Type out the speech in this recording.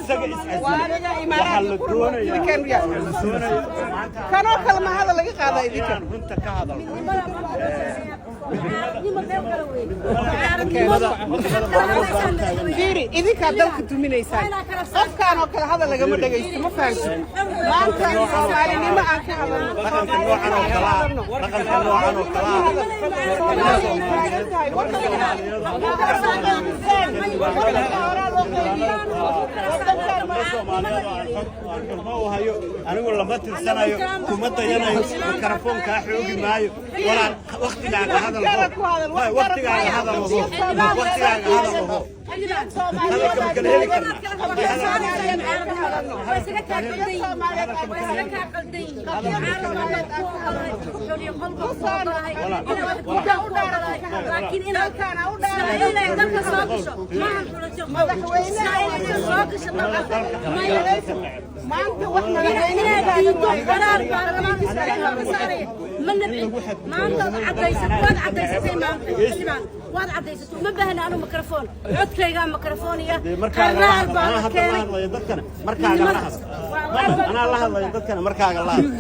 Isaga is Waa aniga Waxaa Imaaraadka la qurun doonaya idinkaan yaa kanoo kale ma hadal laga qaadaa idinka? Inaan runta ka hadalno. Fiiri, idinkaa dalka duminaysaan. Qofkaan oo kale hadal lagama dhagaysto, ma fahamtid? Maanta Soomaalinimo aan ka hadalno. Dhaqanka noocan oo kale ah, dhaqanka noocan oo kale ah. Soomaaliya ay taagan tahay wadanka wadanka horaa loo qaybiyey wadankan. Soomaaliyeed oo aan aan xurmo u hayo, anigu lama tirsanayo, kuma dayanayo, mikrofoonkaa xoogi maayo. Walaal, waqtigaaga hadal ho. Waqtigaaga hadal ho, waqtigaaga hadal ho. Hadalka ma kala heli karnaa? Maanta wax madaxweyne ku taagan waayo. Waad cadaysatay, uma baahna anu mikrafoon, codkaygaa mikrafooniya. Markaaga la Qaraar hadal. baa Anaa la hadda la keenay. hadlayo dadkana, markaaga la hadal. Anaa la hadlayo dadkana, markaaga la hadal.